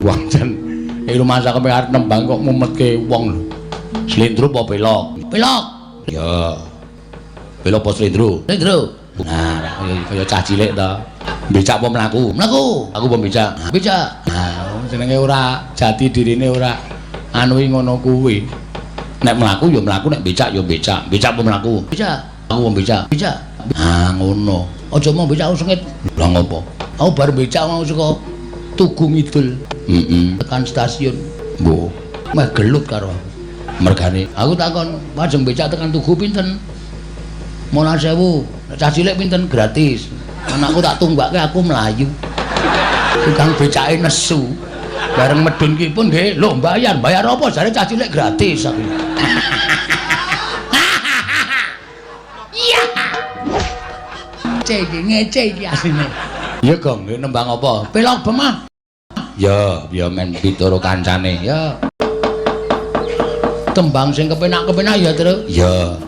Wah, jan iki rumangsa kepe arep nembang kok mumetke wong lho. Slendro apa pelok? Pelok. Ya. Pelok apa slendro? Slendro. Nah, kaya cah cilik to. Becak apa mlaku? Mlaku. Aku apa becak? Becak. Nah, jenenge ora jati dirine ora anu ngono kuwi. Nek mlaku ya mlaku, nek becak ya becak. Becak apa mlaku? Becak. Aku apa becak? Becak. Ah, ngono. Aja mau becak aku sengit. Lah ngopo? Aku bar becak mau saka Tugu Ngidul. Heeh. Tekan stasiun. Mbok, Meh gelut karo aku. Mergane Aku takon, "Pajeng becak tekan Tugu pinten?" 15.000. Nek cah cilik pinten? Gratis. Anakku tak tunggakke aku mlayu. Tukang becake nesu. Bareng medun ki pun nggih, lho bayar, bayar apa? Jare cah cilik gratis aku. Iya. Ngece iki, ngece iki asline. Ya, Gong, nembang apa? Pelok bemah. Ya, ya men pitoro kancane. Ya. Tembang sing kepenak-kepenak ya, Tru. Ya.